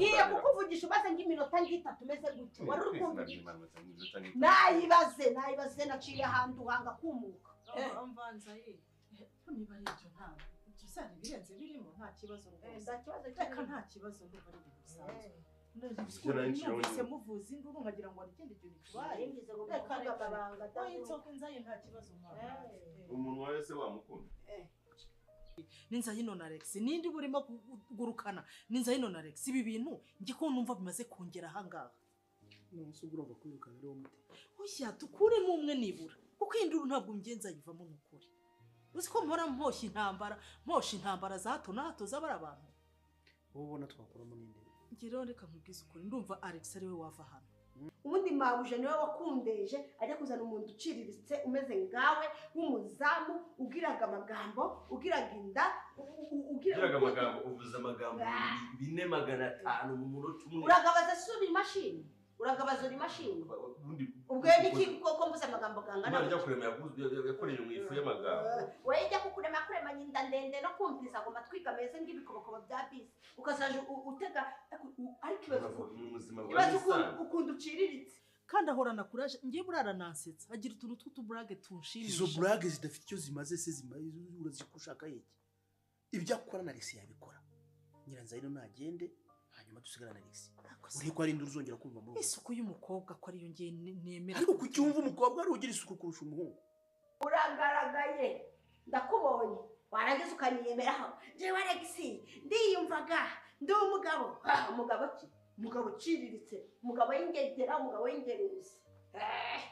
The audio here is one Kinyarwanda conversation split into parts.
Ngiye kukuvugisha ubaze ng'iminota ngitatu meze gutya. Wari uri kumvugisha. Nayibaze naciye ahantu hanga kumuka. Mvanza ye. Niba ari ibyo ntabwo. Ibyo sari birenze birimo nta kibazo rwose. Nta kibazo reka nta kibazo ndumva ari ibintu bisanzwe. None muvuza induru nkagira ngo hari ikindi kintu kibaye. Reka amabanga. Oya nzaye nta kibazo mwana. Umuntu wese wamukunda. Ninzayino na Alex nindi burimo kugurukana Ninzayino na Alex ibi bintu ngi ko numva bimaze kongera ahangaha. Nonse ugomba kwirukana ari wo mute. Oya tukuremo umwe nibura kuko induru ntabwo ngenza yivamo nukuri. Uzi ko mpora mposha intambara za hato na hato z'abari abantu. Wowe ubona twakuramo ninde? Ngira reka nkubwize ukuri ndumva Alex ari we wava hano. Ubundi mabuje niwe wakundeje ajya kuzana umuntu uciriritse umeze ngawe w'umuzamu ugiraga amagambo ugiraga inda ugiraga amagambo uvuze amagambo 4,500 mu munota umwe. Uragabaza subi imashini uragabaza uri imashini ubwo niki koko mvuze amagambo gangana. Imana ijya kurema yakoreye mu ifu y'amagambo. Wewe ijya kukurema kurema inda ndende no kumviriza ngo matwiga meze ng'ibikobokobo bya bisi ukazaje utega ariko ibazo ukunda uciriritse kandi ahorana courage. Ngiye burara nansetsa agira utuntu tw'utuburage tunshimisha. Izo burage zidafite icyo zimaze se zimaze urazikushaka yiki. Ibyo akora na Alex yabikora. Nyiranzayino nagende hanyuma dusigara na Alex. Uri ko ari induru uzongera kumva muri isuku y'umukobwa ko ariyo ngiye nemera. Ariko kucyumva umukobwa ari ugira isuku kurusha umuhungu. Uragaragaye ndakubonye warangiza ukanyiyemeraho. Jewe Alex ndiyumvaga ndi umugabo. Umugabo ki? Umugabo uciriritse, umugabo w'ingegera, umugabo w'ingeruzi.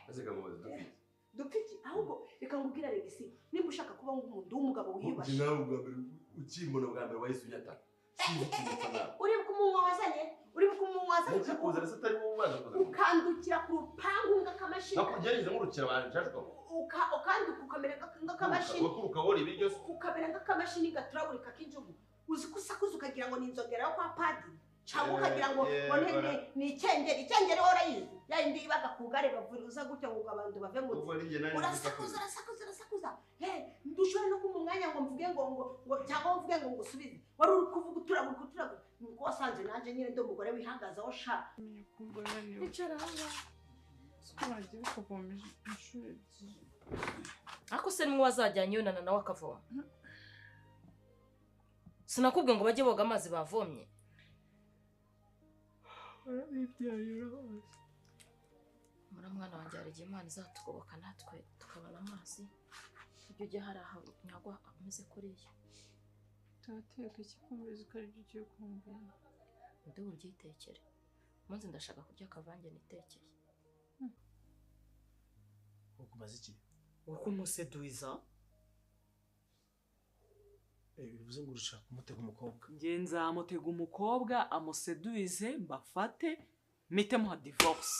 Ese kamubaza dupiki. Dupiki ahubwo reka ngubwire Alex nimba ushaka kuba nk'umuntu w'umugabo wiyubashye. Nawe ubwa mbere ukimona bwa mbere wahise unyataka. Uri kumunywa wazanye, uri kumunywa wazanye. Nkuze kuza atari wowe ubanza kuza. Ukandukira ku rupangu ng'akamashini. Nakugereza nkurukira abantu nshashwa. Ukanduka ukamera ng'akamashini. Ukabona ibiryo ukamera ng'akamashini gaturagurika k'injugu. Uzi kusakuza ukagira ngo ni inzogera yo kwa padiri. Cyangwa ukagira ngo ni icyengeri, icyengeri orayizi. Ya indi ibaga kugare bavuruza gutya ngo abantu bave mu. Urasakuza urasakuza urasakuza. Ndushobora no kumpa umwanya ngo mvuge ngo ngo cyangwa mvuge ngo ngusubize. Wari uri kuvuga uturagura uturagura. Nuko wasanze nanje nyine ndi umugore wihangazaho sha. Icara hano. Sikubagiye kuvoma inshuro ebyiri. Ariko se nimwe wazajyanye yonana nawe akavoma. Sinakubwiye ngo bajye boga amazi bavomye. Mura mwana wanjye hari igihe Imana izatugoboka natwe tukabona amazi. Ibyo ujya hari aho nyagwa ameze kuriya. Turateka iki kumbizi ko aribyo ugiye kumbwira? Ndi buryitekere. Umunsi ndashaka kurya akavange nitekeye. Ukubaza iki? Ukumuseduiza? Bivuze ngo urushaka kumutega umukobwa. Nge nzamutega umukobwa amuseduize mbafate mite muha divorce.